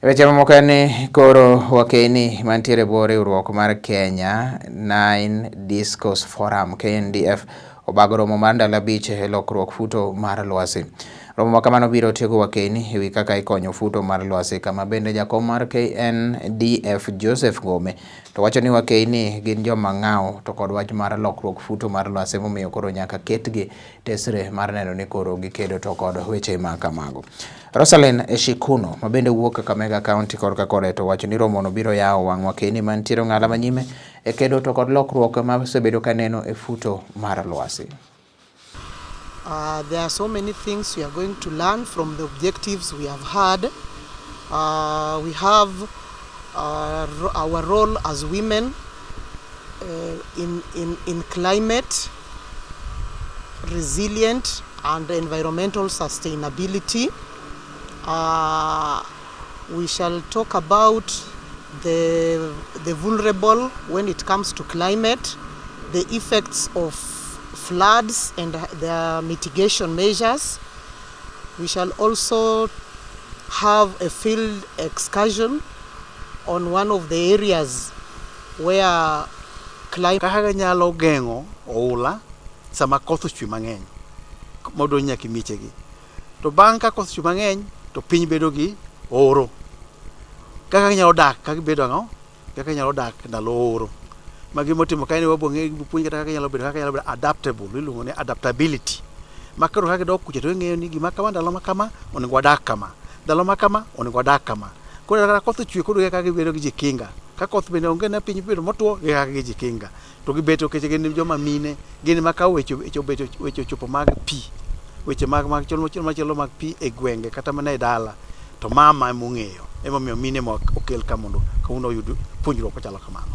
Weche mamoko en ni koro wakeni mantiere bwo riwruok mar Kenya Nine Discourse Forum KNDF obago romo mar ndalo 5 e lokruok futo mar lwasi. Romo ma kamano biro tiego wakeni ewi kaka ikonyo futo mar lwasi, kama bende jakom mar KNDF Joseph Ngome to wacho ni wakeni gin joma ng'aw to kod wach mar lokruok futo mar lwasi, momiyo koro nyaka ketgi tesre mar neno ni koro gikedo to kod weche ma kamago. Roselyn Eshikuno ma bende wuok Kakamega County korka kore to wacho ni romono biro yawo wang' wakeni mantiere ong'ala manyime e kedo to kod lokruok ma osebedo ka neno e futo mar lwasi. There are so many things we are going to learn from the objectives we have had. We have our role as women in climate resilient and environmental sustainability. We shall talk about the vulnerable when it comes to climate, the effects of floods and their mitigation measures. We shall also have a field excursion on one of the areas where climate Kaka ginyalo geng'o oula sama koth ochwe mang'eny modonjo nyaka e miechegi. To bang' ka koth ochwe mang'eny to piny bedo gi oro. Kaka ginyalo dak ka gibedo ang'o? Kaka ginyalo dak ndalo oro. Ma gimotimo kae ni wabo ng'e puonj kata kaka ginyalo bedo adaptable, iluongo ni adaptability. Ma koro ka gidok kucha to ging'eyo ni gima kama, ndalo ma kama onego wadak kama. Ndalo ma kama onego wadak kama. Koro kata koth ochwe, koro kaka gibedo gi jikinga. Ka koth bende onge ne piny bedo motwo, gi kaka gijikinga. To gibeto nikech gin joma mine, gin ma ka weche ochopo mag pi, weche mag machielo mag pi e gwenge kata mana e dala, to mama emong'eyo. Emomiyo mine ma okel ka mondo kawuono oyud puonjruok machalo kamano.